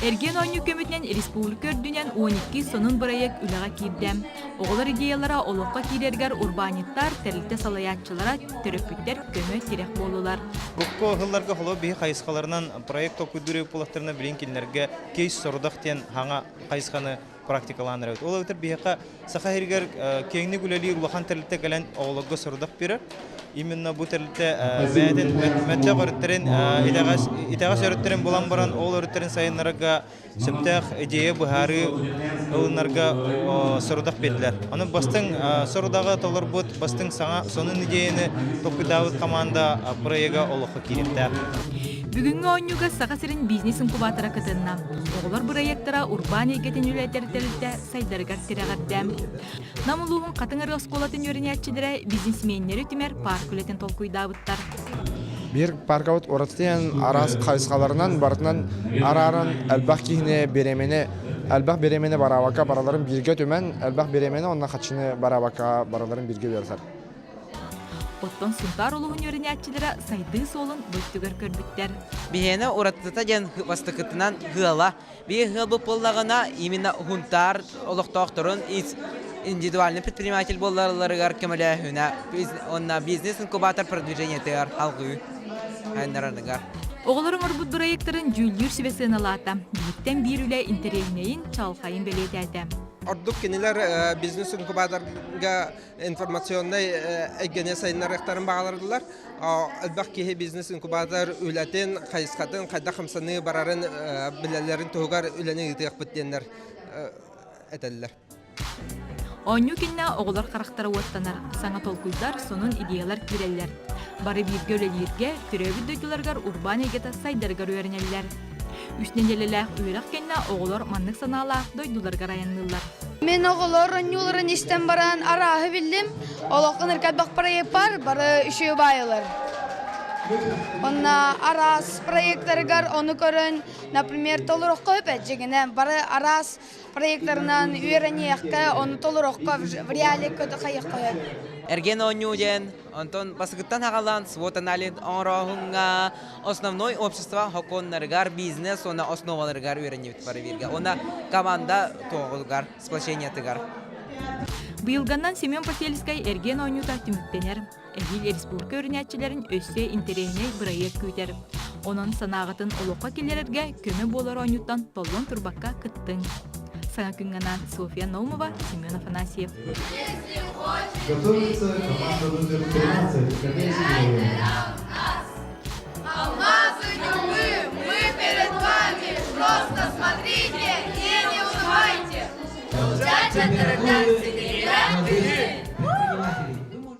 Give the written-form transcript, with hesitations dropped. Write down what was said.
Эргиэн оонньуу көмөтүнэн республика үрдүнэн 12 сонун бырайыак үлэҕэ киирдэ. Оҕолор идеялара олоххо киирэригэр урбаанньыттар, тэрилтэ салайааччылара, төрөппүттэр көмө-тирэх буоллулар. Урукку сылларга холобур биһи хайысхаларынан проект толкуйдуур буоллахтарына билигин кинилэргэ кейс сорудах диэн хаҥа хайысханы практикалаан эрэбит. Ол эбэтэр биһиэхэ Саха сиригэр киэҥник үлэлиир улахан тэрилтэ кэлэн оҕолорго сорудах биэрэр. Именно бу тэрилтэ бэйэтин мөлтөх өрүттэрин итэҕэс итэҕэс өрүттэрин булан баран ол өрүттэрин сайыннарарга сөптөөх идея быһаарыы ылынарга сорудах биэрдилэр. Онон бастыҥ сорудаҕы толорбут, бастыҥ саҥа сонун идеяны толкуйдаабыт команда проега олоххо киириэхтээх. Бүгүҥҥү оонньууга Саха сирин бизнес-инкубатора кытынна. Оҕолор бырайыактара урбаан эйгэтин үлэтэр тэрилтэ сайдарыгар тирэҕирдэ. Нам улууһун Хатыҥ Арыы оскуолатын үөрэнээччилэрэ бизнесменнэри түмэр парк үлэтин толкуйдаабыттар. Биир паркабыт уратытыйан араас хайысхаларынан барытынан арааран элбэх киһини бириэмэни элбэх бириэмэни бараабакка бараларын бииргэ түмэн элбэх бириэмэни уонна хаччыны бараабакка бараларын бииргэ үөрэтэр. Оттон Сунтаар улууһун үөрэнээччилэрэ сайдыы суолун бу өттүгэр көрбүттэр. Биһиэнэ уратыта диэн бастакытынан ыала. Биир ыалбыт буоллаҕына именно Сунтаар олохтоохторун индивидуальный предприниматель буолалларыгар көмөлөөһүнэ уонна бизнес-инкубатор продвижениетыгар алгыы айаннарарыгар. Оҕолор оҥорбут бырайыактарын дьүүллүүр сүбэ сыаналаата. Бииртэн биир үлэ интэриэһинэйин, чаҕылхайын бэлиэтээтэ. Ордук кинилэр бизнес-инкубаторга информационнай эйгэни сайыннарыахтарын баҕалардылар. Элбэх киһи бизнес-инкубатор үлэтин, хайысхатын, хайдах хамсаныы барарын билэллэрин туһугар үлэни ыытыахпыт диэннэр этэллэр. Оонньуу кэннэ оҕолор харахтара уоттанар, саҥа толкуйдар, сонун идеялар киирэллэр. Бары бииргэ үлэлииргэ, төрөөбүт дойдуларыгар урбаан эйгэтэ сайдарыгар үөрэнэллэр. Үс нэдиэлэлээх үөрэх кэннэ оҕолор маннык санаалаах дойдуларыгар айанныыллар. Мин оҕолор оонньууларын истэн баран арааһы биллим. Олоххо элбэх проект бар, бары үчүгэй баайылар. Онно араас проекттарыгар ону көрөн, например, толороххо өп дьиҥинэ бары араас проекттарынан үөрэниэххэ, ону толороххо в реале хайыахха сөп. Эрген оонньуу диэн Онтон басыгыттан аҕалан свод анализ оҥорооһуҥҥа основной общество хокуоннарыгар, бизнес уонна основаларыгар үөрэннибит бары бииргэ. Уонна команда туоҕугар, сплочениетыгар. Быйылганнан Семен Посельскай эргиэн оонньуута түмүктэнэр. Эһиил республика үөрэнээччилэрин өссө интэриэһинэй бырайыак күүтэр. Онон санааҕытын олоххо киллэрэргэ көмө буолар оонньууттан толлон турбакка кыттыҥ. Саҥа күҥҥэ анаан Софья Наумова, Семен Афанасьев. Готовится команда номер 13, Кадетские. Алмазы мы, мы перед вами. Просто смотрите и не унывайте. Удача, дорогая.